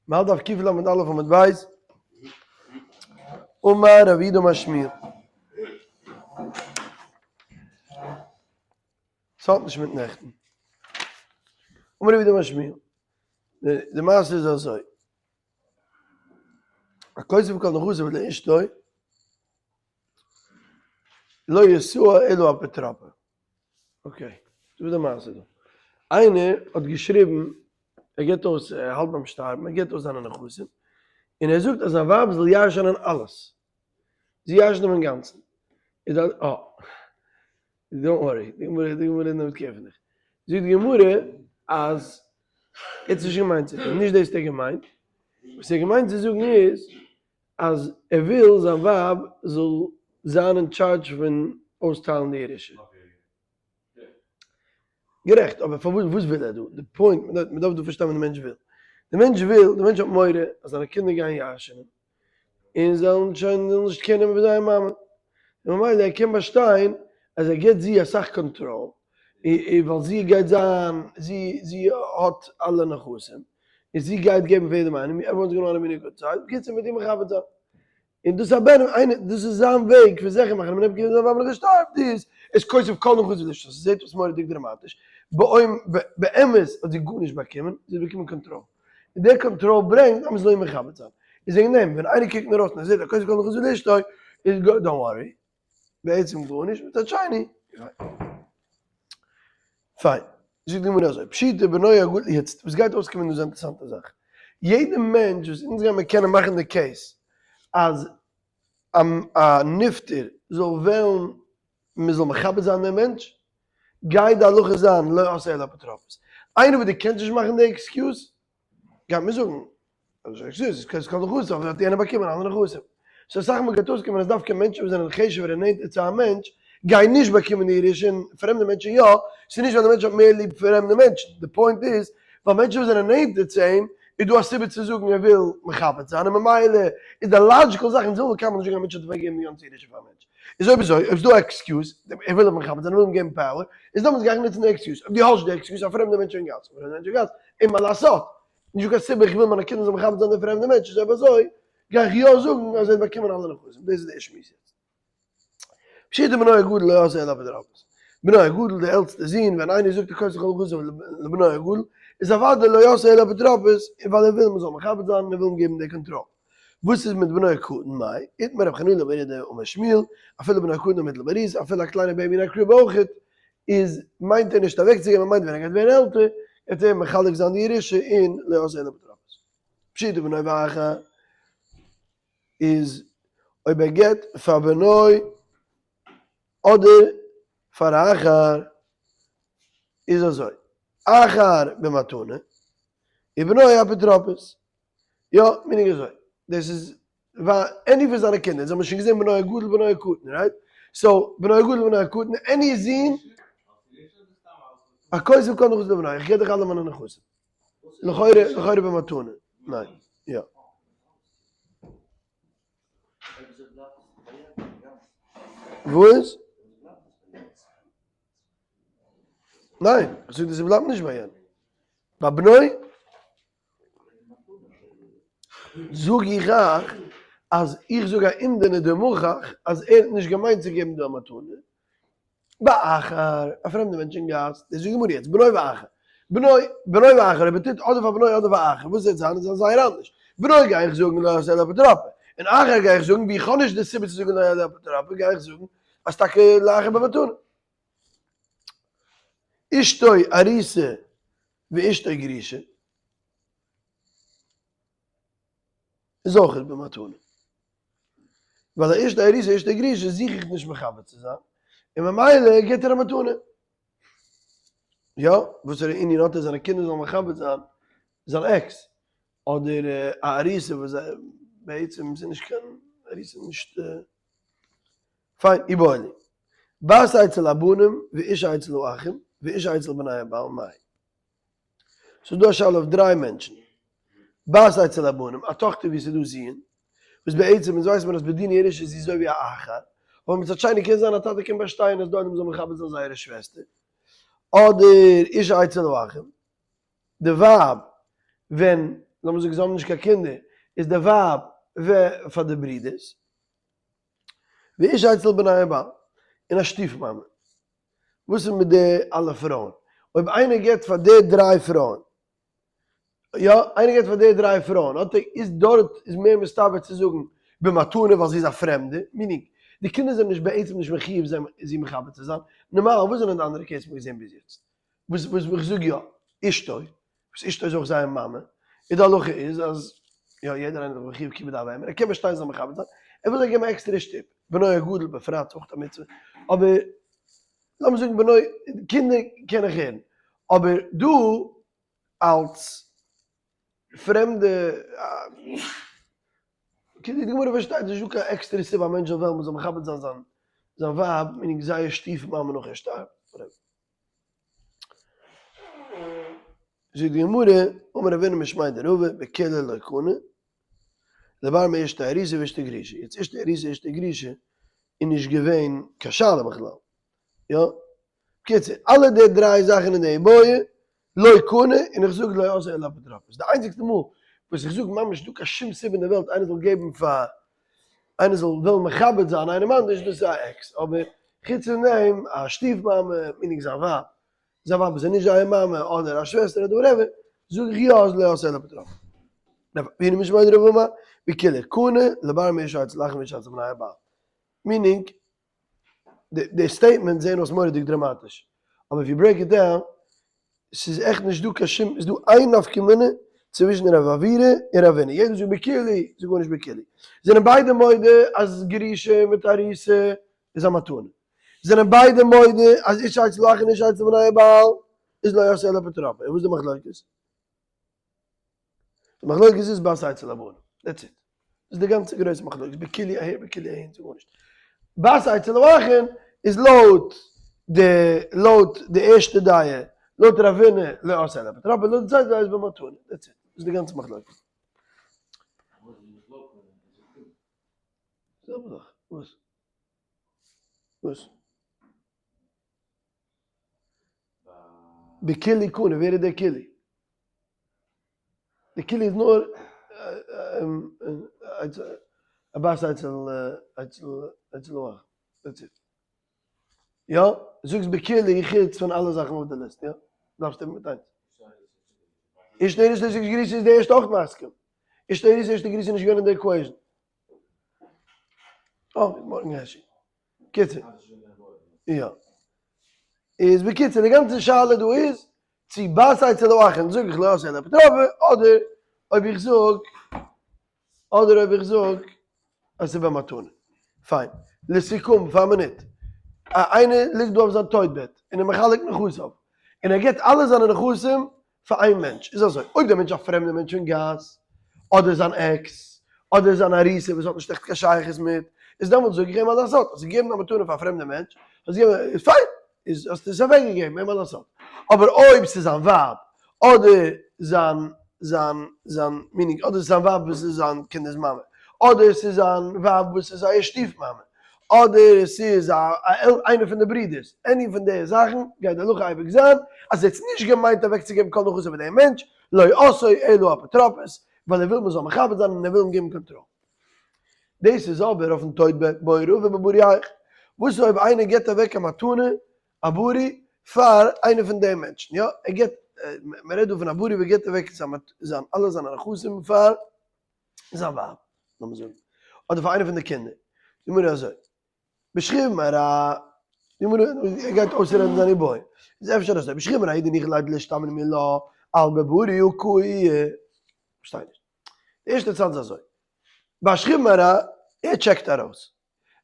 מ'האלט דף קל"א עמוד ב', אמר רב יהודה אמר שמואל. ס'האט נישט מיט נעכטן. אמר רב יהודה אמר שמואל. די מעשה איז אזוי. הכותב כל נכסיו לאשתו לא ישאה אלא אפוטרופא. okay, דא איז די מעשה דא. איינער האט געשריבן, ער געבט אויס, ער האלט ביים שטארבן, ער געבט אויס זיינע נכסים, און ער זאגט אז זיין ווייב זאל ירש'ענען אלעס. זי ירש'נט אים אינגאנצן. איז א, אה. don't worry, די גמרא, די גמרא נעמט care פון דיך. זאגט די גמרא אז ער האט נישט געמיינט צו טון, נישט דאס האט ער געמיינט. וואס ער האט געמיינט צו זאגן איז, אז ער וויל זיין ווייב זאל זיין אין טשארדזש פון אויסטיילן די ירושה. גערעכט, אבער פארוואס וואס וויל ער דא? די point, מען דארף דא פארשטיין וואס די מענטש וויל. די מענטש וויל, די מענטש האט מורא אז זיינע קינדער גייען ירש'ענען, און זיי וועלן שוין זאלן נישט care נעמען פון זייער מאמע. און ממילא ער קען באשטיין אז ער גיבט זי אסאך קאנטראל, ווייל זי גייט זיין, זי זי האט אלע נכסים, און זי גייט געבן פאר יעדעם איינעם, everyone's gonna wanna be in good side, בקיצור מיט איר מכבד זיין. און דאס איז א בן, איינער, דאס איז זיין וועג פון זיכער מאכן אז מען נעמט care פון זיין ווייב ווען ער שטארבט, איז איז כותב כל נכסיו לאשתו, ס'זעט אויס מורא'דיג דראמאטיש, באמת האט זי גארנישט באקומען, זי האט באקומען קאנטראל, און דער קאנטראל ברענגט אז מען זאל איר מכבד זיין, איז וועגן דעם ווען איינער קוקט נאר אויס און ער זעט אז כותב כל נכסיו לאשתו, איז don't worry. בעצם גארנישט, מצד שני, פיין, זאגט די גמרא אזוי, פשיטא בנו הגדול, יעצט וואס גייט אויסקומען דא איז א אינטערעסאנטע זאך, יעדע מענטש וואס אונז גיימער קענען מאכן די case אז א נפטר זאל וועלן מען זאל מכבד זיין דעם מענטש, גייט די הלכה זיין לא עשה אלא אפוטרופוס, איינער וואס דו קענסט נישט מאכן די excuse, גייט מען זאגן אז עס איז כסף כל נכסיו, אבער האט יענער באקומען אלע נכסים. so אסאך מאל גייט אויסקומען אז דווקא מענטשן וואס זענען חשוב'ער און נענטער צו א מענטש גייען נישט באקומען די ירושה און פרעמדע מענטשן יא, ס'איז נישט ווייל די מענטש האט מער ליב פרעמדע מענטשן, די point איז ווייל מענטשן וואס זענען נענטער צו אים איז דא א סיבה צו זאגן ער וויל מכבד זיין און ממילא איז די logical זאך אונז ווילן קיינמאל נישט זאגן א מענטש האט אוועקגעגעבן די גאנצע ירושה פאר א מענטש. איז אויב אזוי אויב ס'דא א excuse ער וויל אים מכבד זיין ער וויל אים געבן power איז דעמאלטס גיי איך נוצן די excuse אויב דו האסט די excuse א פרעמדע מענטש אין גאס א פרעמדע מענטש אין גאס אין מה לעשות נישט דא קיין סיבה איך וויל מיינע קינדער זאלן מכבד זיין די פרעמדע מענטש איז אויב אזוי גיי איך יא זאגן אז ער האט באקומען אלע נכסים דאס איז די שמועס יעצט. פשיטא בנו הגדול לא עשה אלא אפוטרופוס. בנו הגדול די עלטסטע זון ווען איינער זאגט הכותב כל נכסיו לבנו הגדול איז אוודאי לא עשה אלא אפוטרופוס ווייל ער וויל מען זאל מכבד זיין און ער וויל אים געבן די קאנטראל. וואס איז מיט בנו הקטן מאי? איתמר רב חנינא בר אידי אמר שמואל, אפילו בנו הקטן המיטל בעריסה, אפילו א קליינע baby אין א crib אויכעט, איז מיינט ער נישט אוועקצוגעבן, ער מיינט ווען ער גייט ווערן עלטער, גייט ער מחלק זיין די ירושה און לא עשה אלא אפוטרופוס. פשיטא בנו ואחר איז אויב ער געבט פאר בנו אדער פאר אחר איז אזוי, אחר במתנה ובנו אפוטרופוס. יא, meaning אזוי, דאס איז ווייל any פון זיינע קינדער, אונז האבן שוין געזען בנו הגדול בנו הקטן, right? so, בנו הגדול בנו הקטן, any זון, הכותב כל נכסיו לבנו, איך געב דיך אלע מיינע נכסים. לכאורה, לכאורה במתנה, ניין, יא. וואס? ניין, איך זאג דיר ס'בלייבט נישט ביי יענעם. ביי בנו זאג איך אייך אז איך זאג א אומדנא דמוכח אז ער האט נישט געמיינט צו געבן דא א מתנה. באחר, א פרעמדע מענטש אין גאס, דאס זאגט גמרא יעצט, בנו ואחר. בנו, בנו ואחר, אויב ער טוט אדער פאר בנו אדער פאר אחר, וואס וועט זיין? עס זיין זייער אנדערש. בנו גיי איך זאגן לא עשה אלא אפוטרופא, און אחר גיי איך זאגן ווי איך האב נישט די סיבה צו זאגן לא עשה אלא אפוטרופא גיי איך זאגן אז טאקע לאחר במתנה. אשתו ארוסה ואשתו גרושה איז אויך במתנה. ווייל א אשתו ארוסה אשתו גרושה זוך איך נישט מכבד צו זיין, און ממילא גיבט ער א מתנה. יא, וואסערע ענין האט ער זיינע קינדער זאלן מכבד זיין זיין עקס, אדער א ארוסה וואס בעצם איז נישט קיין ארוסה נישט. פיין, איבעיא להו. בת אצל הבנים ואשה אצל האחים ואשה אצל בני הבעל מאי. ס'איז דא א שאלה אויף דריי מענטשן. בת אצל הבנים, א טאכטער ווי ס'איז דא זוהן, וואס בעצם אונז ווייסט מען אז בדין ירושה איז זי אזוי ווי א אחר, אבער מצד שני קען זיין א טאטע קען באשטיין אז די עולם זאל מכבד זיין זייערע שוועסטער. אדער אשה אצל האחים, די ווייב ווען. לאמיר זאגן זיי האבן נישט קיין קינדער, איז די ווייב פאר די ברודערס, ואשה אצל בני הבעל, און א שטיף מאמע. וואס איז מיט די אלע פרויען? אויב איינער געבט פאר די דריי פרויען, יא, איינער געבט פאר די דריי פרויען, האט ער, איז דארט איז מער מסתבר צו זאגן במתנה ווייל זי איז א פרעמדע, meaning, די קינדער זענען נישט בעצם נישט מחיוב זי מכבד צו זיין, נארמאל וואס זענען די אנדערע cases מ'האט געזען ביז יעצט? וואס וואס איך זאג יא, אשתו, וואס אשתו איז אויך זייער מאמע, און די הלכה איז אז יא יעדער איינער איז דאך מחיוב כיבוד אב ואם, ער קען באשטיין זיי מכבד זיין, ער וויל זיי געבן א עקסטערע שטופ, בנו הגדול בפרט אויך א מצוה, אבער לאמיר זאגן בנו, קינדער קען איך הערן, אבער דא אלס פרעמדע, כאילו די גמרא פארשטייט נישט דא קיין עקסטערע סיבה א מענטש זאל וועלן מ'זאל מכבד זיין זיין זיין ווייב, meaning זייער שטיף מאמע נאך ער שטארבט, whatever. זאגט די גמרא, אמר רב הונא משמיה דרבא, בכולהו לא קני, לבר מאשתו ארוסה ואשתו גרושה, יעצט אשתו ארוסה אשתו גרושה איז נישט געווען קיין שאלה בכלל, יא? בקיצור, אלע די דריי זאכן אין די איבעיא לא קני, און איך זאג לא עשאו אלא אפוטרופוס. די איינציגסטע מאל וואס איך זאג ממש נישטא קיין שום סיבה אין די וועלט איינער זאל געבן פאר, איינער זאל וועלן מכבד זיין איינעם אנדערש, דאס איז א עקס, אבער חוץ פון דעם, א שטיף מאמע, meaning זיין ווייב, זיין ווייב איז נישט זייער מאמע, אדער א שוועסטער אדער whatever, זאג איך יא אז לא עשאו אלא אפוטרופוס. רב הונא משמיה דרבא אמר, בכולהו קני, לבר מאשתו אצל אחין ואשתו אצל בני הבעל. meaning, די statement זעהן אויס מורא'דיג דראמאטיש, אבער if you break it down, ס'איז עכט נישט דא קיין שום, ס'איז דא איין נפקא מינה צווישן רב עוירא און רב הונא, יעדער זאגט בכולהו, ס'איז גארנישט בכולהו. זענען ביידע מודה אז גרושה מיט ארוסה איז א מתנה. זענען ביידע מודה אז אשה אצל אחין אשה אצל בני הבעל איז לא עשאו אלא אפוטרופא. און וואס איז די מחלוקת? די מחלוקת איז בת אצל הבנים, that's it. דאס איז די גאנצע גרויסע מחלוקת, בכולהו אהער בכולהו אהין, ס'איז גארנישט. בת אצל האחין איז לויט די לויט די ערשטע דעה, לויט רב הונא לא עשאו אלא אפוטרופא, לויט די צווייטע דעה איז במתנה, that's it. דאס איז די גאנצע מחלוקת. זעלבע זאך, וואס? וואס? בכולהו קני, ווער איז דער כולהו? די כולהו איז נאר א בת אצל אצל אצל האח, that's it. יא, זאגסט בכולהו חוץ פון אלע זאכן אויף די ליסט, יא? דארפסט האבן מיט איינס. אשתו ארוסה אשתו גרושה איז די ערשטע אויך מסכים. אשתו ארוסה אשתו גרושה איז נישט געווען אין די equation. אה, גוט מארגן העשי. קיצור. יא. איז בקיצור די גאנצע שאלה דא איז צו בת אצל האחין זאג איך לא עשאו אלא אפוטרופא אדער אויב איך זאג אדער אויב איך זאג אז ס'איז במתנה. פיין. לסיכום פאר א מינוט. איינער ליגט דא אויף זיין טויט בעט און ער מחלק נכסיו און ער גיבט אלע זיינע נכסים פאר איין מענטש איז אזוי, אויב דער מענטש איז א פרעמדער מענטש פון גאס, אדער זיין עקס, אדער זיין ארוסה וואס האט נישט עכט קיין שייכות מיט, איז דעמאלטס זאג איך אים מה לעשות, האסט געגעבן א מתנה פאר א פרעמדער מענטש, האסט געגעבן, איז פיין, איז האסטו עס אוועק געגעבן, אין מה לעשות. אבער אויב ס'איז זיין ווייב, אדער זיין זיין זיין meaning, אדער ס'איז זיין ווייב וואס איז זיין קינדער'ס מאמע, אדער ס'איז זיין ווייב וואס איז זייער שטיף מאמע, אדער עס איז א איינער פון די ברידערס, any פון די זאכן גייט די הלכה אייביג זיין אז ער האט נישט געמיינט אוועקצוגעבן כל נכסיו פאר דעם מענטש, לא עשאו אלא אפוטרופוס, ווייל ער וויל מען זאל מכבד זיין און ער וויל אים געבן קאנטראל. דאס איז אבער אויפן טויט בעט בעי רבא בברי היכי. וואס איז אויב איינער געבט אוועק א מתנה, א ברי, פאר איינער פון די מענטשן, יא, ער געבט, מען רעדט דא פון א ברי וואס געבט אוועק זיין אלע זיינע נכסים פאר זיין ווייב, לאמיר זאגן, אדער פאר איינע פון די קינדער, די גמרא אזוי, בשכיב מרע, די גמרא, ער גייט אויסרעדן זיין איבעיא, איז אפשר אזוי, בשכיב מרע דניחא ליה דלישתמר מילה, אבל בבריא הא קאי, פארשטיי נישט. די ערשטע צד איז אזוי, בשכיב מרע, ער טשעקט ארויס,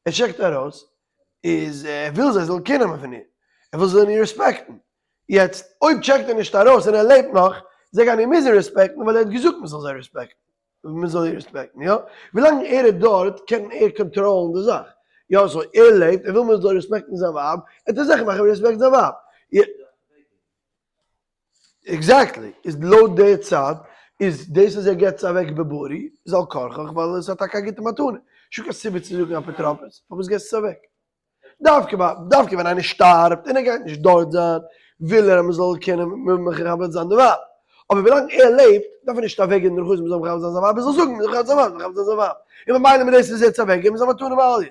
ער טשעקט ארויס, איז ער וויל זיי זאלן קעיר נעמען פון איר, ער וויל זיי זאלן איר רעספעקטן, יעצט אויב טשעקט ער נישט ארויס און ער לעבט נאך, זיי גייען איר מוזן רעספעקטן ווייל ער האט געזאגט מען זאל זיי רעספעקטן, מען זאל איר רעספעקטן, יא? ווילאנג ער איז דארט קען ער קאנטראלן די זאך, יא so ער לעבט, ער וויל מען זאל רעספעקטן זיין ווייב, עט ער זיכער מאכן מען רעספעקט זיין ווייב. exactly, איז לויט די צד איז דאס אז ער געבט עס אוועק בבריא איז על כרחך ווייל עס איז טאקע א גוטע מתנה, נישטא קיין סיבה צו זאגן אפוטרופוס, פארוואס געבסטו עס אוועק? דווקא ביי דווקא ווען איינער שטארבט און ער גייט נישט דארט זיין וויל ער אז מען זאל קענען מכבד זיין די ווייב. אבער ווילאנג ער לעבט דארף ער נישט אוועקגעבן די נכסים מ'זאל מכבד זיין זיין ווייב, ער זאל זאגן מ'זאל מכבד זיין ווייב, מ'זאל מכבד זיין זיין ווייב, און ממילא מיט דאס איז ער צו אוועקגעבן איז א מתנה מעליא.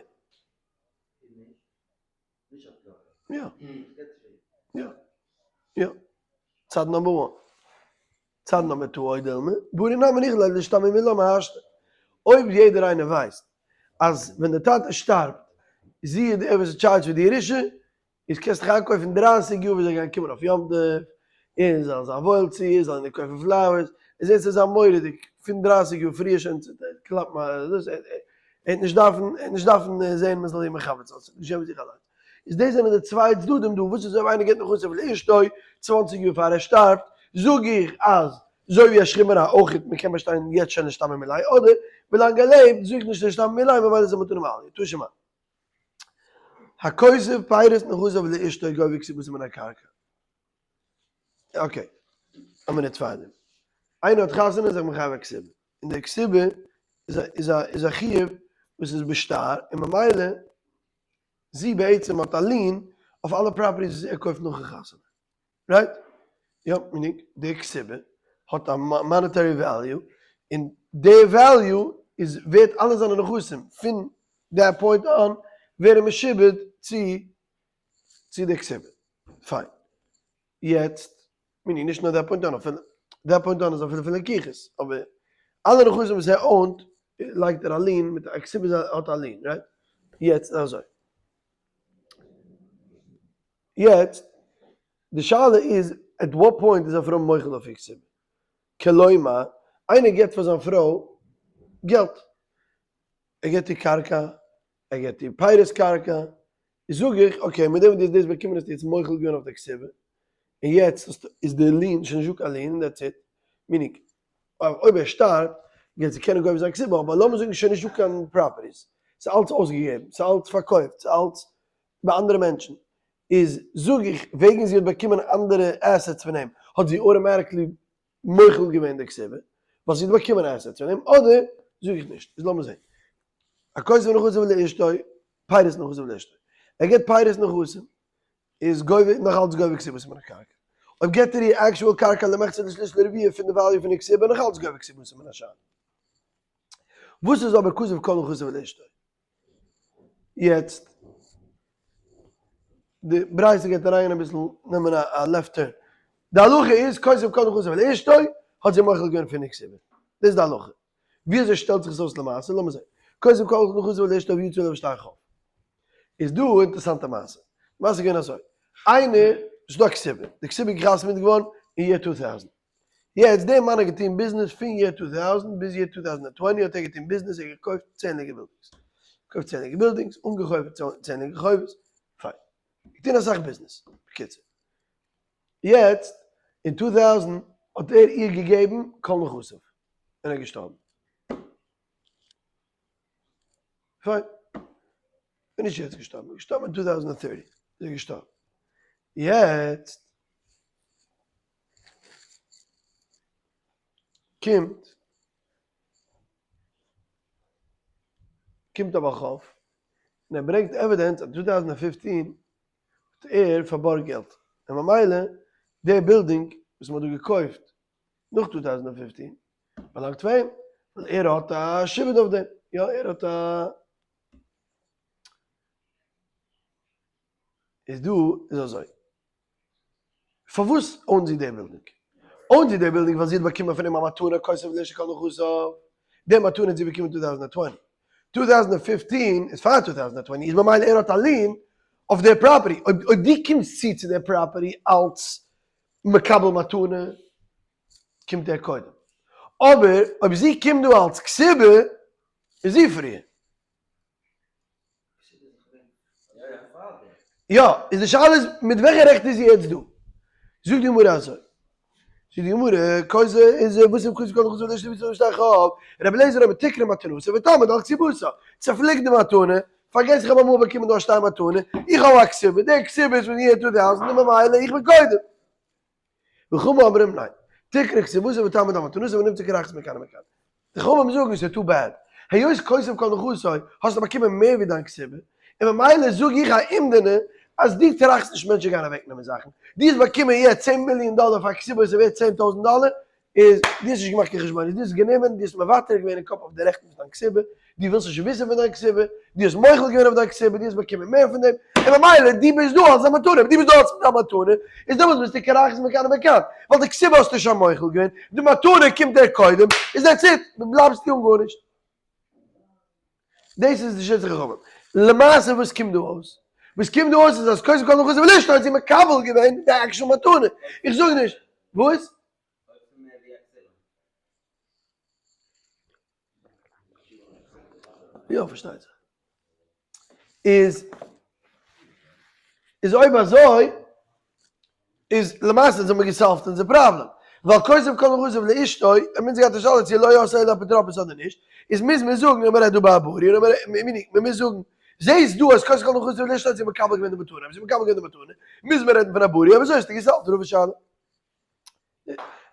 יא. יא. יא. צד number one. צד number two או דילמא, ברי נמי ניחא ליה לאשתמי מילה מהשתא. אויב יעדער איינער ווייסט אז ווען די טאטע שטארבט זי איז דער וואס איז טשארדזש פאר די ירושה, איז קענסט דיך איינקויפן דרייסיג יאר ווי זיי גייען קומען אויף יום טוב, און זאלן זיין וואויל צו איר, זאלן איר קויפן flowers, און זעהט צו זיין מורא'דיג פון דרייסיג יאר פריער שוין צו קלאפן א דאס, ער וועט נישט דארפן, ער וועט נישט דארפן זעהן מען זאל איר מכבד זיין, ס'וועט געשען פון זיך אליינס. איז דאס זענען די צוויי צדדים דא, וואס איז אויב איינער געבט נכסיו לאשתו צוואנציג יאר פאר ער שטארבט, זאג איך אז אזוי ווי א שכיב מרע אויך מען קען באשטיין יעצט שוין לאשתמי מיליה, אדער ווילאנג ער לעבט זאג איך נישט לאשתמי מיליה ממילא איז ער מתנה מעליא, תא שמע. הכותב פירות נכסיו לאשתו גובה כתובתה מן הקרקע. okay, א מינוט פארדעם. איינער האט חתונה איז זיך מחייב א כתובה. און די כתובה איז א איז א איז א חיוב וואס איז בשטר און ממילא זי בעצם האט א lien אויף אלע properties וואס ער קויפט נאכן חתונה. right? יא, meaning די כתובה האט א monetary value, און די value איז ווערט אלע זיינע נכסים פון that point אן ווערן משועבד צו צו די כתובה. פיין. יעצט, meaning נישט נאר that point אן, אפילו that point אן איז אפילו פון לקיחות, אבער אלע נכסים וואס ער own ט לייגט ער א lien מיט א כתובה האט א lien, right? יעצט אזוי. יעצט, די שאלה איז, at what point איז א פרוי מוחל אויף איר כתובה? כלומר, איינער געבט פאר זיין פרוי געלט, ער געבט איר קרקע, ער געבט איר פירות קרקע, זאג איך, okay, מיט דעם וואס דו האסט דאס באקומען האסטו יעצט מוחל געווען אויף די כתובה, און יעצט איז די lien שוין נישטא קיין lien, און that's it, meaning, אויב ער שטארבט גייט זי קענען גובה זיין כתובה, אבער לאמיר זאגן שוין נישטא קיין properties, ס'איז אלץ אויסגעגעבן, ס'איז אלץ פארקויפט, ס'איז אלץ ביי אנדערע מענטשן, איז זאג איך וועגן זי האט באקומען אנדערע assets פון אים האט זי automatically מוחל געווען די כתובה ווייל זי האט באקומען assets פון אים, אדער זאג איך נישט, איז לאמיר זען. הכותב נכסיו לאשתו, פירות נכסיו לאשתו, ער געבט פירות נכסים, איז גובה נאך אלץ גובה כתובתה מן הקרקע. אויב געבט ער איר actual קרקע למחצה לשליש לרביע פון די value פון די כתובה נאך אלץ גובה כתובתה מן השאר. וואס איז אבער כתב כל נכסיו לאשתו? יעצט די ברייתא גייט אריין אביסל נעמען א left turn. די הלכה איז כותב כל נכסיו לאשתו האט זי מוחל געווען פון די כתובה. דאס איז די הלכה. ווי אזוי שטעלט זיך עס אויס למעשה? לאמיר זען. כותב כל נכסיו לאשתו ויצא עליו שטר חוב. איז דא א אינטערעסאנטע מעשה. די מעשה איז געווען אזוי. איינער, ס'איז דא א כתובה. די כתובה איז געחתמ'עט געווארן אין year 2000. יעצט דער מאן האט געטון ביזנעס פון year 2000 ביז year 2020 האט ער געטון ביזנעס, ער האט געקויפט צענדליגע buildings. געקויפט צענדליגע בילדינגס, אנגעהויבן צענדליגע חובות. פיין. געטון אסאך ביזנעס. בקיצור. יעצט אין 2000 האט ער איר געגעבן כל נכסיו. און ער איז געשטארבן. פיין. איז נישט יעצט געשטארבן, איז געשטארבן אין 2030 איז ער געשטארבן. יעצט קומט קומט א בעל חוב און ער ברענגט evidence אז 2015 האט ער פארבארגט געלט און ממילא די בילדינג וואס מען האט דא געקויפט נאך 2015 באלאנגט פאר אים ווייל ער האט א שעבוד אויף דעם, יא ער האט א. איז דא איז אזוי, פארוואס own ט זי די בילדינג? own ט זי די בילדינג ווייל זי האט באקומען פון אים א מתנה כותב לאשתו כל נכסיו, די מתנה האט זי באקומען 2020, 2015 איז פאר 2020 איז ממילא ער האט א lien אויף די property, אויב דו קומסט צו צו די property אלץ מקבל מתנה קומט ער קודם, אבער אויב זי קומט דא אלץ כתובה איז זי פריער. יא, איז די שאלה איז מיט וועלכע רעכט איז זי יעצט דא? זאגט די גמרא אזוי, זאגט די גמרא, כותב איז וואס איז כותב כל נכסיו לאשתו ויצא עליו שטר חוב, רבי אליעזר אומר תקרע מתנתה ותעמוד על כתובתה, צעפליקט די מתנה, פארגעס איך האב אמאל באקומען דא א שטר מתנה, איך האב א כתובה, די כתובה איז פון year 2000 און ממילא איך בין קודם. וחכמים אומרים ניין, תקרע כתובתה ותעמוד על מתנתה ונמצא קרחת מכאן ומכאן. די חכמים זאגן ס'איז too bad, היות כותב כל נכסיו האסטו באקומען מער ווי דיין כתובה, און ממילא זאג איך א אומדנא אז דו טראכסט נישט מענטשן גייען אוועקנעמען זאכן, דו האסט באקומען יעצט 10 מיליאן דאלער פאר כתובה וואס איז ווערט 10,000 דאלער, איז דו האסט נישט געמאכט קיין חשבונות, דו האסט גענומען, דו האסט מוותר געווען אין קאפ אויף די רעכטן פון דיין כתובה, דו ווילסט נישט וויסן פון דיין כתובה, דו האסט מוחל געווען אויף דיין כתובה, דו האסט באקומען מער פון דעם, און ממילא דו ביסט דא אלס א מתנה, דו ביסט דא אלס א מתנה, איז דעמאלטס ביסטו קרחת מכאן ומכאן, ווייל די כתובה האסטו שוין מוחל געווען, די מתנה קומט דיר קודם, איז that's it, בלייבסטו אן גארנישט. דאס איז די שיטת חכמים. למעשה וואס קומט דא אויס? וואס קומט דא אויס איז אז כותב כל נכסיו לאשתו האט זי מקבל געווען די actual מתנה. איך זאג נישט. וואס? יא, פארשטייט זיך. איז אויב אזוי איז למעשה זענען מיר גע solve ט אונזער פראבלעם, ווייל כותב כל נכסיו לאשתו, האבן אונז געהאט א שאלה צו לא עשאה אלא אפוטרופוס אדער נישט, איז מוז מען זאגן אז מען רעדט דא ביי א בריא, און מען מוז זאגן, זעהסט דא אז כותב כל נכסיו לאשתו האט זי מקבל געווען די מתנה, אויב זי האט מקבל געווען די מתנה, מוז מען רעדן פון א בריא, אויב אזוי האסטו גע solve ט רבא'ס שאלה.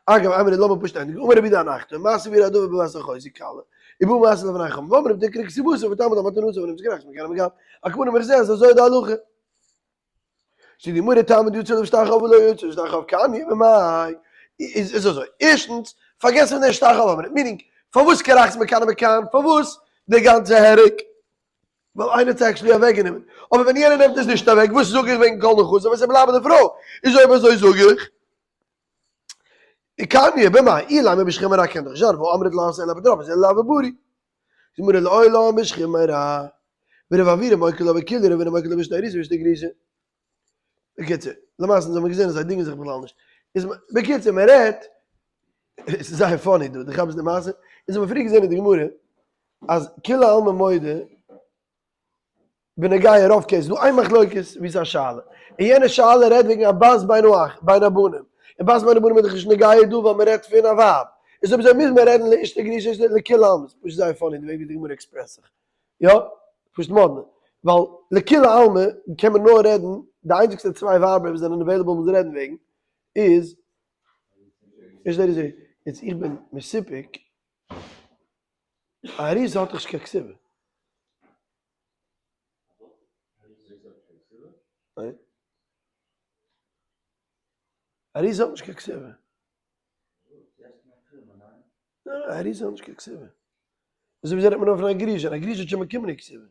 אגב, אמרי לאמיר פשוט ענדיגן, אמר רבי יהודה הנחתום, מעשה בעיר הדבר בבת אחותי כלה, ובא מעשה לפני חכמים, ואמרו תקרא כתובתה ותעמוד על מתנתה ונמצא קרחת מכאן ומכאן, על כל פנים איך זע אז אזוי איז די הלכה. זאגט די גמרא טעמא דיצא עליו שטר חוב ולא יצא שטר חוב קניא במאי, איז אזוי, ערשטנס, פארגעס פון דער שטר חוב אמרת, meaning, פארוואס קרחת מכאן ומכאן, פארוואס די גאנצע הרג? ווייל איינער האט עס actually אוועקגענומען, אבער ווען יענער נעמט עס נישט אוועק, וואס זאג איך וועגן כל נכסיו, ווען ס'בלייבט ביי די פרוי, איז אויב אזוי זאג איך, קניא במאי, אילימא בשכיב מרע קען דאך נישט זיין, והא אמרת לא עשאה אלא אפוטרופוס אלא לאו בבריא. זאגט די גמרא לעולם בשכיב מרע, ורב עוירא מוקי לה בכולה רבינא מוקי לה בשתי ארוסות ושתי גרושות. בקיצור, למעשה אונז האבן געזען אז זיי דינגען זיך בכלל נישט. איז בקיצור מען רעדט, עס איז זייער funny דא, דו כאפסט די מעשה? אונז האבן פריער געזען אין די גמרא אז כולי עלמא מודה בנוגע רוב case איז דא איין מחלוקת ווי ס'איז א שאלה, און יענע שאלה רעדט וועגן א בת בין האח בין הבנים, און בת בין הבנים איז דאך נישט נוגע דא ווייל מען רעדט פון א ווייב, איז אויב אזוי מוז מען רעדן לאשתו גרושה אשתו לכולי עלמא, ס'איז פשוט זייער funny די וועג ווי די גמרא express ט זיך, יא, פשוט מאדנע, ווייל לכולי עלמא קען מען נאר רעדן, די איינציגסטע צוויי ווייבער וואס זענען available מ'זאל רעדן וועגן איז אשתו ארוסה, יעצט איך בין מסופק, א ארוסה האט דאך נישט קיין כתובה. ניין. ארוסה האט נישט קיין כתובה. ניין, ארוסה האט נישט קיין כתובה. אזוי ווי רעדט מען נאר פון א גרושה, און א גרושה האט שוין באקומען איר כתובה.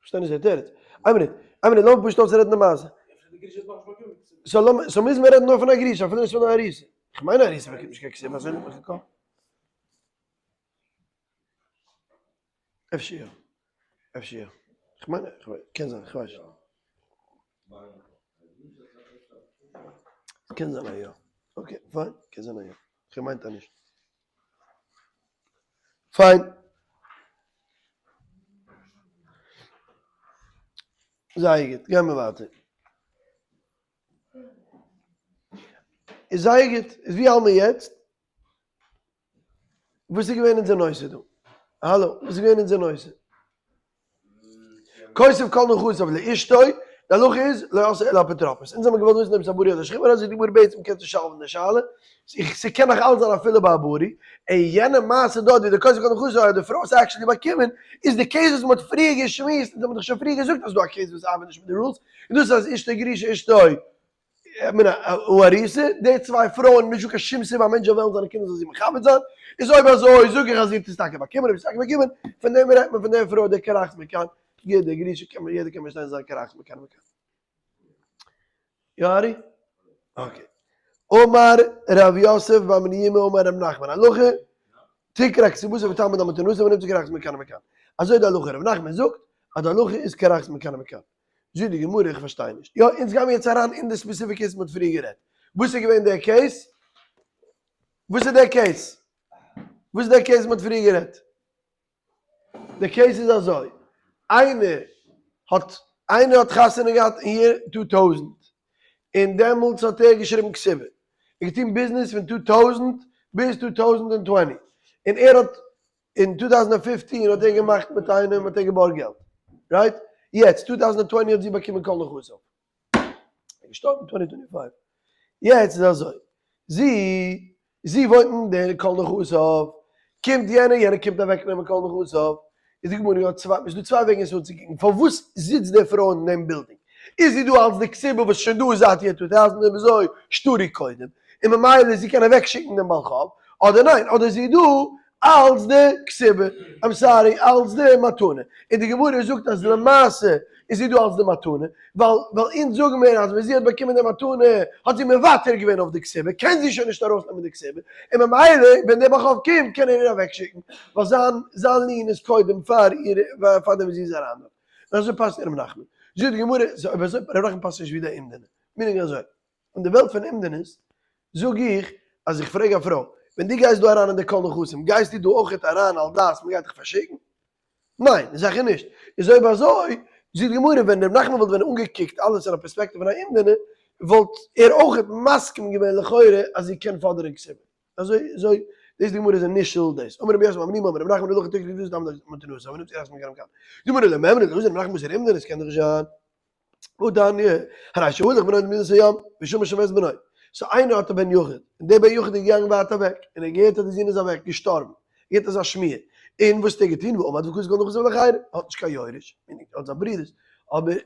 פארשטיי נישט די תירוץ. איין מינוט, איין מינוט, לאמיר פשוט אויסרעדן די מעשה. so לאמיר, so מוז מען רעדן נאר פון א גרושה, אפילו נישט פון א ארוסה. איך מיין א ארוסה באקומט נישט קיין כתובה, אזוי לערנט מיך אין קאפ. אפשר יא. אפשר יא. איך מיין, קען זיין, איך ווייס נישט. קען זיין אז יא. okay, fine, קען זיין אז יא. איך געמיינט אז נישט. fine. זייער גוט, גיימיר ווייטער. איז זייער גוט, איז ווי האלט מיר יעצט? וואס איז געווען אונזער נושא דא? האלא, וואס איז געווען אונזער נושא? כותב כל נכסיו לאשתו, די הלכה איז לא עשאה אלא אפוטרופוס. אונז האבן געוואלט וויסן אויב ס'איז א בריא אדער שכיב מרע, זאגט די גמרא בעצם קענסטו solve ן די שאלה, ס'קען נאך אלץ זיין אפילו ביי א בריא, און יענע מעשה דארט ווי די כותב כל נכסיו האט די פרוי עס actually באקומען, איז די case וואס מ'האט פריער געשמועסט, אונז האבן דאך שוין פריער געזאגט אז ס'דא א case וואס ארבעט נישט מיט די rules, און דאס איז אז אשתו גרושה אשתו מן הארוסה, די צוויי פרויען נישט דא קיין שום סיבה א מענטש זאל וועלן זיינע קינדער זאל זי מכבד זיין, איז אויב אזוי זאג איך אז זי האט עס טאקע באקומען, אויב זי האט עס טאקע באקומען, פון דעם רעדט מען פון דער פרוי דער קרחת מכאן, יעדער גרושה קען מען יעדער קען באשטיין זיין קרחת מכאן ומכאן. יא ארי? okay. אמר רב יוסף בר מניומי אמר רב נחמן הלכה תקרע כתובתה ותעמוד על מתנתה ונמצא קרחת מכאן ומכאן. אזוי די הלכה רב נחמן זאגט אז די הלכה איז קרחת מכאן ומכאן. זאגט די גמרא איך פארשטיי נישט. יא אונז גיימיר יעצט אריין אין די specific case מ'האט פריער גערעדט. וואס איז געווען דער case? וואס איז דער case? וואס איז דער case מ'האט פריער גערעדט? די case איז אזוי, איינער האט איינער האט חתונה געהאט אין year 2000, און דעמאלטס האט ער געשריבן כתובה, ער האט געטון ביזנעס פון 2000 ביז 2020, און ער האט אין 2015 האט ער געמאכט מיט איינעם האט ער געבארגט געלט, right? יעצט 2020 האט זי באקומען כל נכסיו. ער איז געשטארבן 2025. יעצט איז אזוי, זי זי וואוינט אין די כל נכסיו, קומט יענער, יענער קומט אוועק נעמען כל נכסיו. איז די גמרא יא צוויי, ס'איז דא צוויי וועגן עס אנצוקוקן, פארוואס זיצט די פרוי אין דעם בילדינג? איז זי דא אלס די כתובה וואס איז שוין דא זייט year 2000 און אזוי שטרי קודם, און ממילא זי קען אוועקשיקן דעם בעל חוב, אדער ניין, אדער איז זי דא אלס די כתובה, I'm sorry, אלס די מתנה, און די גמרא זאגט אז למעשה איז זי דא אלס די מתנה, ווייל ווייל אונז זאגן מיר אז ווען זי האט באקומען די מתנה האט זי מוותר געווען אויף די כתובה, קען זי שוין נישט ארויסנעמען די כתובה, און ממילא ווען דער בעל חוב קומט קען ער איר אוועקשיקן, ווייל זיין זיין lien איז קודם פאר איר פאר דעם וואס זי איז אריין דארט. און אזוי פאסט ר' נחמן. זאגט די גמרא, אויב אזוי ר' נחמן פאסט נישט ווי די אומדנא. meaning אזוי, אין די וועלט פון אומדנות זאג איך אז איך פרעג א פרוי, ווען דו גייסט דא אריין אין די כל נכסים, גייסטו דא אויכעט אריין על דעת מ'גייט דיך פארשיקן? ניין, זיכער נישט. איז אויב אזוי, זאגט די גמרא, ווען ר' נחמן וואלט ווען אנגעקוקט אלעס אין א פערספעקטיוו פון א אומדנא, וואלט ער אויכעט מסכים געווען לכאורה אז זי קען פאדערן כתובה. אזוי אזוי דאס די גמרא איז initial דאס. אמר רבי יוסף אמר נימא אמר רבי נחמן הלכה תקרא כתובה תעמוד מתנתא, אבל נמצא יחס מכאן ומכאן. די גמרא למימרא דלעזר רבי נחמן בתר אומדנא, עס קען דאך נישט זיין. והתניא, הרי שהלך בנו למדינת הים, ושמע שמת בנו. so איינער האט א בן יחיד, און דער בן יחיד איז געגאנגען ווייט אוועק, און ער האט געהערט אז די זון איז אוועק, געשטארבן, געהערט אזא שמועה, און וואס האט ער געטון, ועמד וכתב כל נכסיו לאחרים, ער האט נישט קיין יורש, ער האט זיין ברודערס, אבער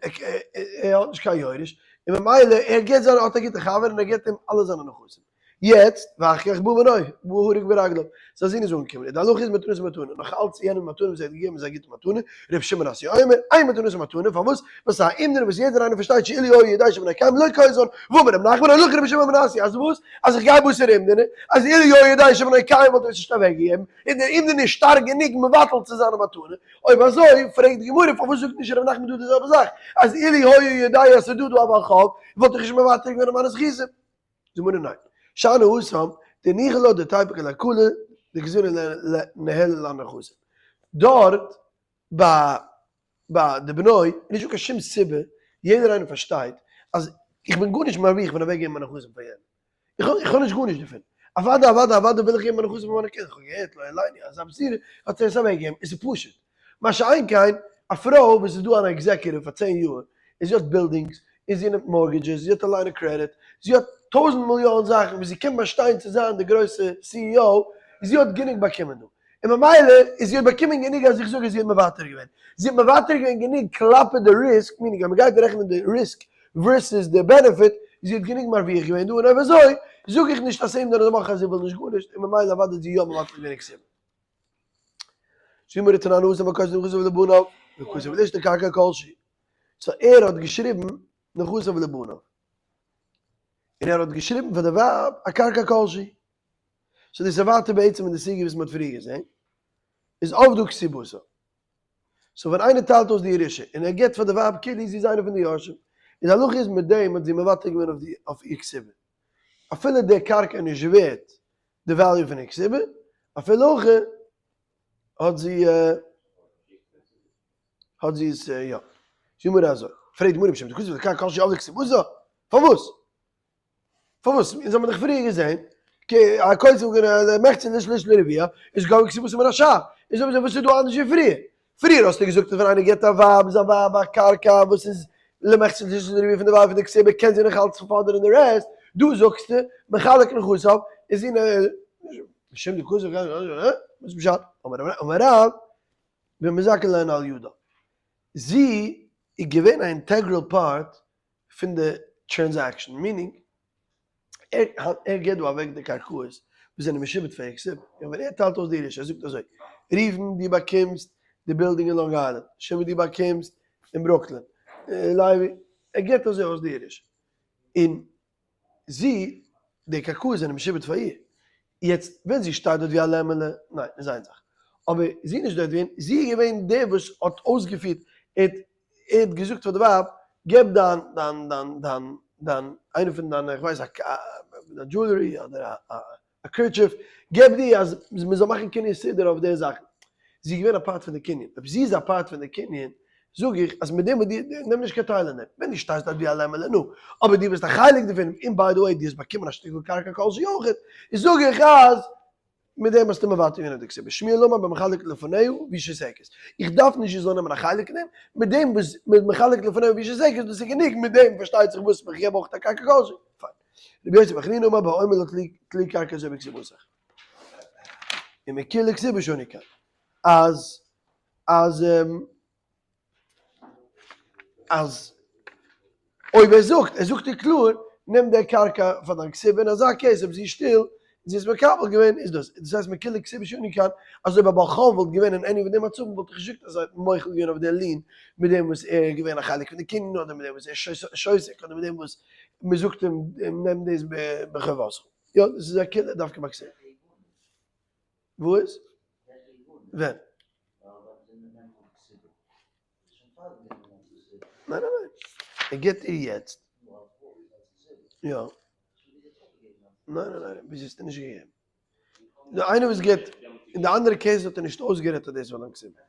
ער האט נישט קיין יורש, און ממילא ער געבט זיינע, ער האט א גוטע חבר און ער געבט אים אלע זיינע נכסים. יעצט, ואחר כך בא בנו, והרג ברגליו, זיין זון איז אנגעקומען, און די הלכה איז מתנתו מתנה, נאך אלץ יענעם מתנה וואס ער האט געגעבן איז א גוטע מתנה, ר' שמעון אסי אומר, אין מתנתו מתנה, פארוואס? ווייל ס'איז א אומדנא וואס יעדער איינער פארשטייט שאילו היה יודע שבנו קיים לא כותבן, ואמר ר' נחמן הלכה רבי שמעון בן אסי, אז וואס? אז איך גיי בתר אומדנא, אז אילו היה יודע שבנו קיים וואלט ער עס נישט אוועקגעגעבן, און דער אומדנא איז שטארק גענוג מבטל צו זיין א מתנה, אויב אזוי, פרעגט די גמרא פארוואס זאגט נישט ר' נחמן דא די זעלבע זאך, אז אילו היה יודע אז ס'איז דא דא א בעל חוב, וואלט איך נישט מוותר געווען אויף מיינע זכותים. די גמרא ניין. שאני התם, דניחא לה דתיפוק לעיקולא דגזירא לניהלה לנכסים. דארט ביי ביי די בנו איז נישטא קיין שום סיבה, יעדער איינער פארשטייט אז איך בין גארנישט מרוויח פון אוועקגעבן מיינע נכסים פאר יענעם. איך האב איך האב נישט גארנישט דערפון. אוודאי אוודאי אוודאי וויל איך געבן מיינע נכסים פאר מיינע קינדער, איך האב געהערט לא עלינו אזא בשורה האט ער עס אוועקגעגעבן, עס איז פשוט. מה שאין כן א פרוי וואס איז דא אן executive פאר 10 יאר, און זי האט בילדינגס, און זי נעמט mortgages, זי האט א line of credit, זי האט טויזנט מיליאן זאכן וואס זי קען באשטיין צו זיין די גרויסע CEO, זי האט גענוג באקומען דא. און ממילא איז זי האט באקומען גענוג אז איך זאג אז זי האט מוותר געווען. זי האט מוותר געווען גענוג כלפי די risk, meaning אז מ'גייט רעכענען די risk versus די benefit, זי האט גענוג מרוויח געווען דא, און אויב אזוי זאג איך נישט אז ס'איז אומדנא דמוכח אז זי וויל נישט גארנישט, און ממילא אוודאי האט זי יא מוותר געווען כתובה. זאגט די גמרא תנן התם הכותב נכסיו לבניו וכותב לאשתו קרקע כלשהי. so ער האט געשריבן נכסיו לבניו. און ער האט געשריבן פאר די ווייב א קרקע כלשהי. so דאס איז ווייטער בעצם אין די סוגיא וואס מען האט פריער געזען. איז אבדה כתובתה. so ווען איינער טיילט אויס די ירושה און ער גיבט פאר די ווייב כאילו זי איז איינער פון די יורשים, איז די הלכה איז מיט דעם האט זי מוותר געווען אויף די אויף איר כתובה. אפילו די קרקע איז נישט ווערט די value פון איר כתובה, אפילו הכי האט זי האט זי עס יא. זאג מיר אזוי, פרעגט די גמרא משום דכתב לקרקע כלשהי אבדה כתובתה, פארוואס? פארוואס? אונז האבן דאך פריער געזען, הכותב למחצה לשליש לרביע, איז גובה כתובתה מן השאר. איז אויב אזוי וואס איז דא אנדערש ווי פריער? פריער האסטו געזאגט אז ווען איינער געבט א ווייב זיין ווייב א קרקע וואס איז למחצה לשליש לרביע פון די ווייב פון די כתובה קען זי נאך אלץ פאדערן די rest, דא זאגסטו מחלק נכסיו איז זי משום דכתב וואס פשט? אמר רב במזכה להן על ידה זי איז געווען א integral part פון די transaction, meaning ער ער געבט דא אוועק די קרקעות וואס זענען משועבד פאר כתובה, און ווען ער טיילט אויס די ירושה, ער זאגט אזוי, ראובן דו באקומסט די בילדינג אין לאנג איילענד, שמעון דו באקומסט אין ברוקלין, לוי, ער געבט אזוי אויס די ירושה, און זי, די קרקעות זענען משועבד פאר איר, יעצט ווען זי שטייט דארט ווי א לעמעלע, ניין, איז איין זאך, אבער זי איז נישט דארט געווען, זי איז געווען דער וואס האט אויסגעפירט, ער האט ער האט געזאגט פאר די ווייב, געב דיין דיין דיין דיין דיין איינע פון דיינע איך ווייס א jewelry אדער א א kerchief, געב די אז מען זאל מאכן קנין סודר אויף די זאכן. זי איז געווען א part פון די קנין. אויב זי איז א part פון די קנין, זאג איך אז מיט דעם וואס דו, נעם נישט קיין טייל אין דעם. ווען דו שטייסט דארט ווי א לעמעלע, נו. אבער דו ביסט א חלק דערפון, און by the way דו האסט באקומען א שטיקל קרקע כלשהי אויכעט, זאג איך אז מיט דעם האסטו מוותר געווען אויף די כתובה. שמואל אמר במחלק לפניה והיא שותקת. איך דארף נישט זי זאל נעמען א חלק אין דעם, מיט דעם וואס מ'איז מחלק לפניה והיא שותקת, דאס איז גענוג, מיט דעם פארשטייט זיך וואס איך געב אויך א קרקע כלשהי. פיין. רבי יוסי בר חנינא אמר בהאומר לה טלי קרקע זו בכתובתיך. ומקולי כתובה שנו כאן. אז. אז אז אויב ער זאגט, ער זאגט איר קלאר, נעם די קרקע פאר דיין כתובה, אין אזא case אויב זי איז שטיל און זי איז מקבל געווען איז דאס, דאס הייסט מכולה כתובה שנו כאן, אז אויב א בעל חוב וואלט געווען אין any פון די מצבים וואלט איך נישט געזאגט אז ער האט מוחל געווען אויף די lien מיט דעם וואס ער איז געווען א חלק פון די קנין אדער מיט דעם וואס ער איז שותק אדער מיט דעם וואס מען זאגט אים נעם דאס בחובתך. יא דאס איז א קולא דווקא ביי כתובה. וואס? ווען? ניין ניין ניין, ער גיבט איר יעצט. יא. ניין ניין ניין, ביז יעצט האט ער נישט געגעבן. די איינער וואס גיבט, אין די אנדערע case האט ער נישט אויסגערעדט אז דאס איז פאר דיין כתובה.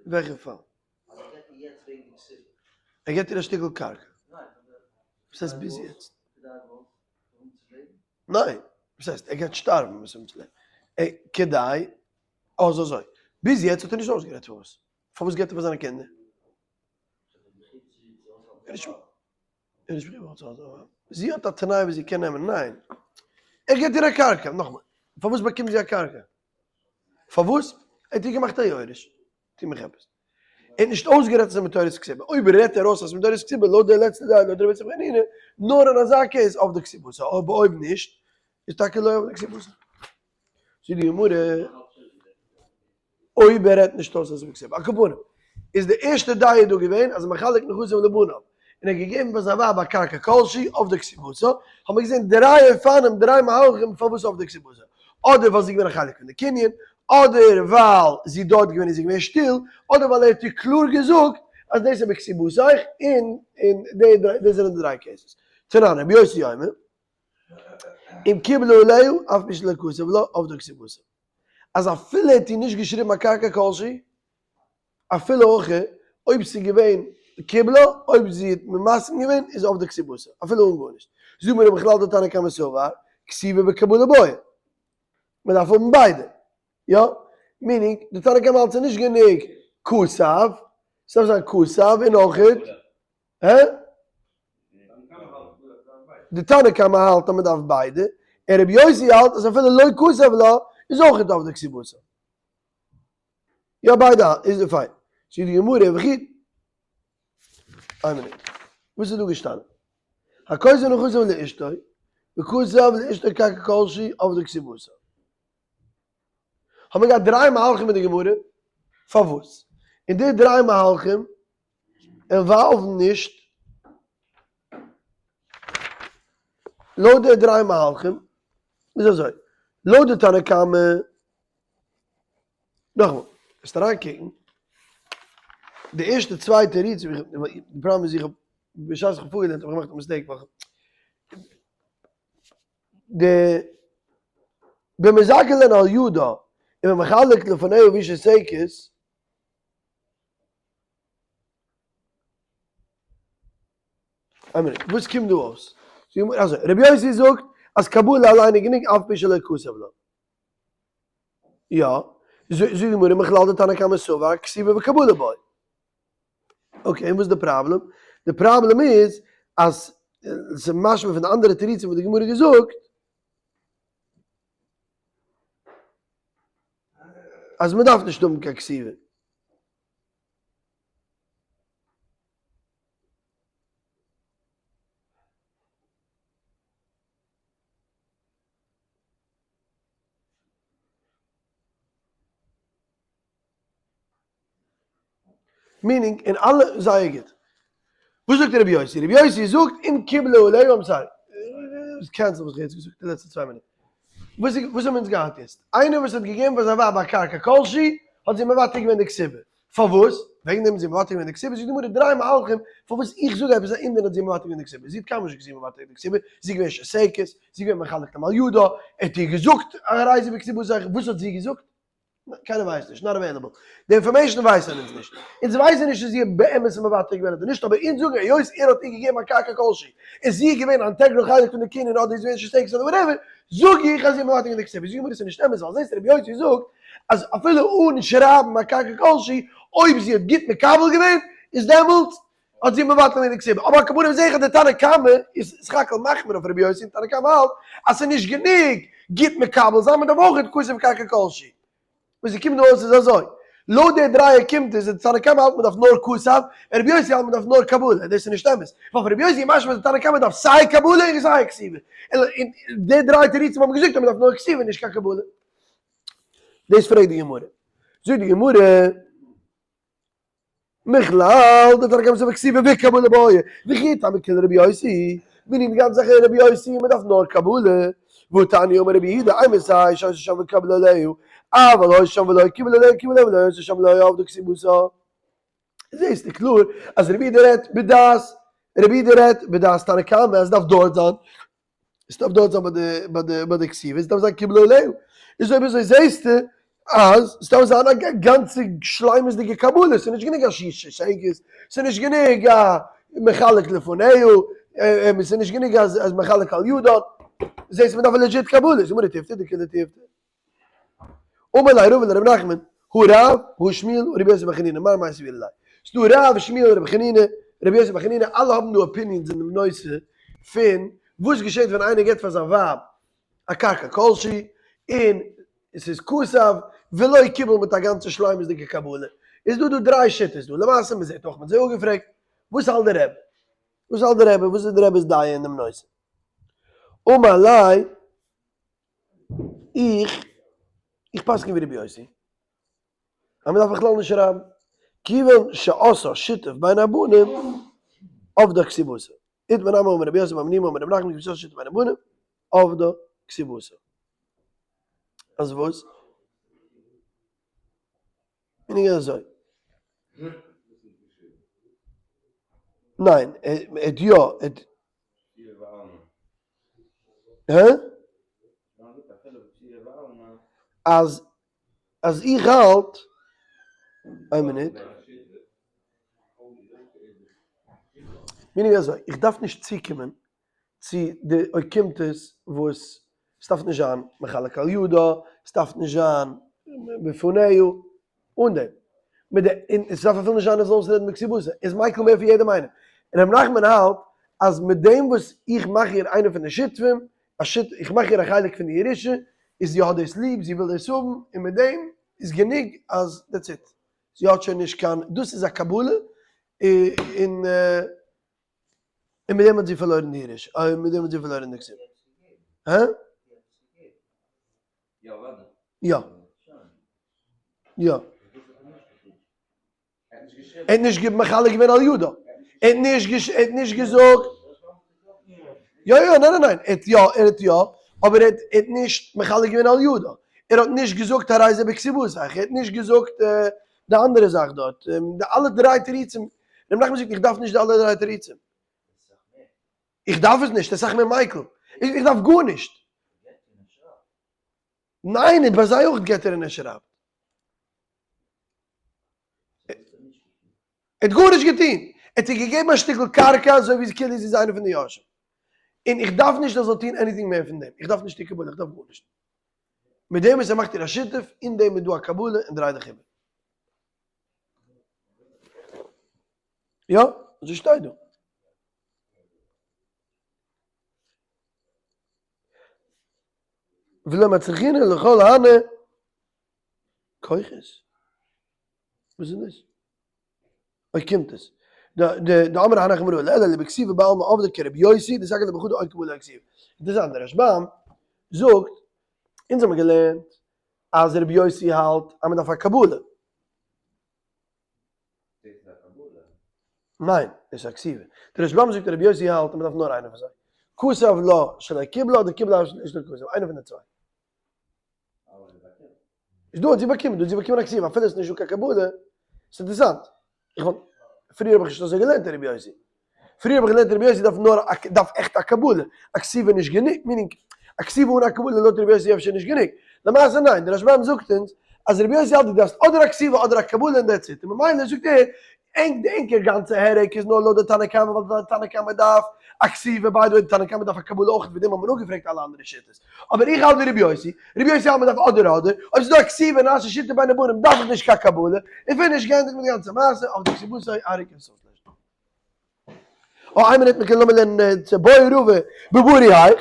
וועלכע פאל? ער גיבט איר א שטיקל קרקע. וואס הייסט ביז יעצט? ניין, וואס הייסט ער גייט שטארבן וואס אים צו לעבן? כדי, אזוי אזוי, ביז יעצט האט ער נישט אויסגערעדט פארוואס, פארוואס געבט ער פאר זיינע קינדער? ער איז נישט מחויב צו האלטן, זי האט א תנאי וואס זי קען נעמען, ניין, ער געבט איר א קרקע, נאכאמאל, פארוואס באקומט זי א קרקע? פארוואס? ער האט איר געמאכט א יורש, טו מיך עפעס. ער האט נישט אויסגערעדט אז ס'איז מתורת כתובה, אויב רעדט ער אויס אז ס'איז מתורת כתובה לויט די לעצטע דעה לויט רבי יצחק בן חנינא, נאר אין אזא case אבדה כתובתה, אבער אויב נישט איז טאקע לא אבדה כתובתה. זאגט די גמרא, אויב ער רעדט נישט אויס אז ס'איז בכתובה, על כל פנים, איז די ערשטע דעה דא געווען אז מחלק נכסיו לבניו, און ער האט געגעבן פאר זיין ווייב א קרקע כלשהי אבדה כתובתה, האבן מיר געזען דריי אופנים, דריי מהלכים פארוואס אבדה כתובתה, אדער ווייל זי איז געווען א חלק פון די קנין, אדער ווייל זי איז דארט געווען און זי איז געווען שטיל, אדער ווייל ער האט איר קלאר געזאגט אז דאס איז בכתובתיך, און און די דריי, דאס זענען די דריי cases. תנן, רבי יוסי אומר, אם קיבלה עליה, אף על פי שלא כתב לה, אבדה כתובתה. אז אפילו ער האט איר נישט געשריבן א קרקע כלשהי, אפילו הכי, אויב ס'איז געווען קיבלה, אויב זי האט מסכים געווען, איז אבדה כתובתה, אפילו אן גארנישט. זאג מיר בכלל די תנא קמא סבר, כתיבה וקבלה בעי. מען דארף האבן ביידע. יא? meaning, די תנא קמא האלט ס'איז נישט גענוג כתב, ס'דארף זיין כתב און אויכעט, הע? די תנא קמא האלט אז מען דארף ביידע, און רבי יוסי האלט אז אפילו לא כתב לה איז אויכעט אבדה כתובתה. יא ביידע איז פיין. זאגט די גמרא וכי איין מינוט וואס איז דא געשטאנען? הכותב נכסיו לאשתו וכתב לאשתו קרקע כלשהי אבדה כתובתה. האבן מיר געהאט דריי מהלכים אין די גמרא פארוואס? און די דריי מהלכים involve ן נישט לויט די דריי מהלכים איז אזוי לויט די תנא קמא נאכאמאל, וועסט אריינקוקן, די ערשטע צוויי תירוצים, די פראבלעם איז איך האב, בשעת איך האב פארגעלערנט האב איך געמאכט א mistake, ווייל די במזכה להן על ידה און במחלק לפניה והיא שותקת, איין מינוט, וואס קומט דא אויס? אזוי, רבי יוסי זאגט אז קבלה אליין איז גענוג אף על פי שלא כתב לה. יא, זאגט די גמרא מכלל דתנא קמא סבר כתיבה וקבלה בעי. okay, און וואס איז די פראבלעם? די פראבלעם איז אז ס'איז משמע פון די אנדערע תירוצים וואס די גמרא געזאגט אז מ'דארף נישט האבן קיין כתיבה. meaning אין אלע זייער גוט. וואס זאגט רבי יוסי? רבי יוסי זאגט אם קיבלה עליה I'm sorry. cancel וואס איך האב יעצט געזאגט די לעצטע צוויי מינוט. וואס וואס האבן אונז געהאט יעצט? איינער וואס האט געגעבן פאר זיין ווייב א קרקע כלשהי האט זי מוותר געווען די כתובה. פארוואס? וועגן דעם איז זי מוותר געווען די כתובה, זאגט די גמרא דריי מהלכים פארוואס איך זאג עפעס א אומדן האט זי מוותר געווען די כתובה, זי האט קיינמאל נישט געזען מוותר די כתובה, זי איז געווען שותקת, זי איז געווען מחלק על ידה, ער האט איר געזאגט הרי זו בכתובתיך, וואס האט זי געזאגט? קיינער ווייסט נישט, not available, די information ווייסען אונז נישט, אונז ווייסען נישט צו זי האט באמת מוותר געווען אדער נישט, אבער אונז זאגן היות ער האט איר געגעבן א קרקע כלשהי, און זי איז געווען א integral חלק פון די קנין אדער איז געווען שותקת אדער whatever, זאג איך אז זי האט מוותר געווען די כתובה, זאגט די גמרא ס'איז נישט אמת ווייל זעסט רבי יוסי זאגט אז אפילו אן שרייבן א קרקע כלשהי, אויב זי האט גוט מקבל געווען, איז דעמאלטס האט זי מבטל געווען די כתובה. אבער על כל פנים זעה איך אז די תנא קמא איז סך הכל מחמיר אויף רבי יוסי און תנא קמא האלט אז ס'איז נישט גענוג גוט מקבל זיין, מ'דארף אויך כתב קרקע כלשהי. וואס ס'קומט דא אויס איז אזוי, לויט די דרייער קומט עס אז די תנא קמא האלט מ'דארף נאר כתב, און רבי יוסי האלט מ'דארף נאר קבלה, דאס איז נישט אמת, ווייל פון רבי יוסי איז משמע אז די תנא קמא דארף סיי קבלה און סיי כתיבה, און די דריי תירוצים האבן געזאגט אז מ'דארף נאר כתיבה נישט קיין קבלה. דאס פרעגט די גמרא. זאגט די גמרא. מכלל דתנא קמא סבר כתיבה וקבלה בעיא, וכי תנא כולה רבי יוסי, meaning די גאנצע זאך איז רבי יוסי און מען דארף נאר קבלה, והתניא אמר רבי יהודה אימתי שהיתה שם וקיבל עליה, אבל היתה שם ולא קיבל עליה קיבל עליה ולא היתה שם לא אבדה כתובתה. זעהסטו קלאר אז רבי יהודה רעדט בדעת רבי יהודה רעדט בדעת תנא קמא אז עס דארף דארט זיין עס דארף דארט זיין ביי די ביי די ביי די כתיבה, עס דארף זיין קיבלה עליה, איז אויב אזוי זעהסטו אז עס דארף זיין א גאנצע שלימות'דיגע קבלה, עס איז נישט גענוג א ששת עס איז נישט גענוג א מחלק לפניה, עס איז נישט גענוג אז מחלק על ידה, זעהסט מען דארף א legit קבלה, זאג מיר די תיובתא דכולהו תיובתא. אמר ליה רבא לרב נחמן, הא רב, הא שמואל, הא רבי יוסי בר חנינא, מר מאי סבירא ליה. ס'דא רב, שמואל, רבי חנינא, רבי יוסי בר חנינא, אלע האבן דא opinions אין דעם נושא פון וואס געשעט ווען איינער געבט פאר זיין ווייב א קרקע כלשהי און עס איז כתב ולא קיבל מיט א גאנצע שלימות'דיגע קבלה. איז דא דא דריי שיטות דא, למעשה מ'זעט אויך מ'האט זיי אפגעפרעגט, וואס האלט דער רבי? וואס האלט דער רבי? וואס איז דער רבי'ס דעה אין דעם נושא? אמר ליה. איך, איך פסק'ן ווי רבי יוסי, אז מ'דארף בכלל נישט שרייבן, כיוון שעשה שיתוף בין הבנים, אבדה כתובתה. איתמר נמי אמר רבי יוסי בר מניומי אמר רבי נחמן כיוון שעשה שיתוף בין הבנים, אבדה כתובתה. אז וואס? און אזוי. ניין, ער האט יא, ער האט. הא? אז אז איך האלט, איין מינוט. meaning אזוי, איך דארף נישט צוקומען צו די אוקימתות וואס ס'דארף נישט זיין מחלק על ידה, ס'דארף נישט זיין בפניו, אן דעם. מיט די, און ס'דארף אפילו נישט זיין ער זאל אויסרעדן בכתובתה, איז מיקל מער פון יעדעם איינעם. און ר' נחמן האלט אז מיט דעם וואס איך מאך איר איינער פון די שותפים, א שות, איך מאך איר א חלק פון די ירושה, איז זי האט דאס ליב, זי וויל דאס האבן, און מיט דעם איז גענוג אז that's it. זי האט שוין נישט קיין, דאס איז א קבלה, און. און מיט דעם האט זי פארלוירן די ירושה, און מיט דעם האט זי פארלוירן די כתובה. הא? יא. יא. ער האט נישט מחלק געווען על ידה. ער האט נישט ער האט נישט געזאגט. יא יא, ניין ניין ניין, ער האט יא, ער האט יא, אבער ער האט נישט מחלק געווען על ידה. ער האט נישט געזאגט הרי זה בכתובתיך, ער האט נישט געזאגט די אנדערע זאך דארט, די אלע דריי תירוצים. ר' נחמן זאגט איך דארף נישט די אלע דריי תירוצים. איך דארף עס נישט, אסאך מער מיקל. איך דארף גארנישט. ניין, און ביי זיי אויך געט ער און ער שרייבט. ער האט גארנישט געטון. ער האט איר געגעבן א שטיקל קרקע אזוי ווי כאילו זי איז איינע פון די יורשים. און איך דארף נישט ער זאל טון anything מער פון דעם. איך דארף נישט די קבלה, איך דארף גארנישט. מיט דעם וואס ער מאכט איר א שותף, אין דעם איז דא א קבלה און דריי דיך איבער. יא, אזוי שטייט דא. ולא מצריכין לכל הני כוחות. וואס איז דאס? אוי קומט עס. דאמר הנך אמרו אלא לבכתיבה בעלמא עבדא כרבי יוסי דסגי לבחדא אוי קבלה כתיבה. אינטערעסאנט דער רשב"ם זאגט, אונז האבן געלערנט אז רבי יוסי האלט אז מען דארף א קבלה. דאס איז א קבלה? ניין, דאס איז א כתיבה. דער רשב"ם זאגט אז רבי יוסי האלט אז מען דארף נאר איינע פון זיי. כתב לה שלא קיבלה אדער קיבלה שלא כתב, איינע פון די צוויי. איז דא האט זי באקומען, דא האט זי באקומען א כתיבה, אפילו עס איז נישטא קיין קבלה, ס'איז אינטערעסאנט. איך וואלט, פריער האב איך נישט אזוי געלערנט אין רבי יוסי. פריער האב איך געלערנט רבי יוסי דארף נאר א, דארף עכט א קבלה, א כתיבה נישט גענוג, meaning א כתיבה אן א קבלה לויט רבי יוסי אפשר נישט גענוג. למעשה ניין, דער רשב"ם זאגט אונז אז רבי יוסי האלט דו דארפסט אדער א כתיבה אדער א קבלה און that's it, און ממילא זאגט ער, ענק די ענקער גאנצע הערק איז נאר לויט די תנא קמא ווייל די תנא קמא דארף א כתיבה, by the way די תנא קמא דארף א קבלה אויך, וועגן דעם האט מען אפגעפרעגט אלע אנדערע שיטות. אבער איך האלט ווי רבי יוסי, רבי יוסי האלט מען דארף אדער אדער, אויב ס'איז דא א כתיבה נעשה שיתוף בין הבנים דארף איך נישט קיין קבלה, און finish געענדיגט מיט די גאנצע מעשה, אויף די כתובתו אריק און סופלעשט. אה איין מינוט מ'קען לאמיר לערנען צו בוי רבא בברי הייך.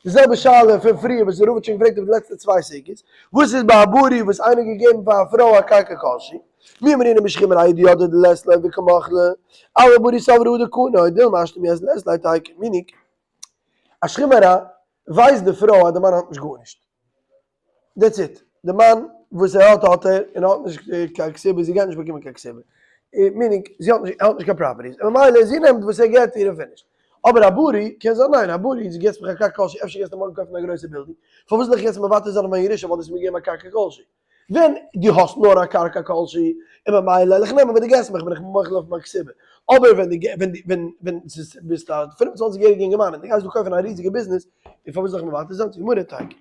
די זעלבע שאלה פון פריער וואס רב האט שוין געפרעגט אויף די לעצטע צוויי סוגיות, וואס איז ביי א ברי וואס איינער האט געגעבן פאר א פרוי א קרקע כלשהי, מי אמרינן בשכיב מרע דידע דלית ליה וקא מחלא, אבל ברי סברה הא דקנה, דילמא השתא מיהת לית ליה תיקו, meaning, א שכיב מרע ווייסט די פרוי אז די מאן האט נישט גארנישט, that's it, די מאן וואס ער האט האט ער, און ער האט נישט קיין כתובה, זי גייט נישט באקומען קיין כתובה, meaning זי האט נישט, ער האט נישט קיין properties, און ממילא זי נעמט וואס ער געבט איר און finish. אבער א ברי קען זיין ניין, א ברי דו געבסט מיך א קרקע כלשהי, אפשר גייסטו מארגן קויפן א גרויסע בילדינג, פארוואס זאל איך יעצט מוותר זיין אויף מיין ירושה ווייל דו האסט מיר געגעבן א קרקע כלשהי? ווען דו האסט נאר א קרקע כלשהי, און ממילא וועל איך נעמען וואס דו געבסט מיך, בין איך מוחל אויף מיין כתובה. אבער ווען דו ווען דו ווען ווען ס'איז ביסט א 25 יעריגע אינגערמאן און דו גייסט דא קויפן א ריזיגע ביזנעס, און פארוואס זאל איך מוותר זיין? זאגט די גמרא תיקו.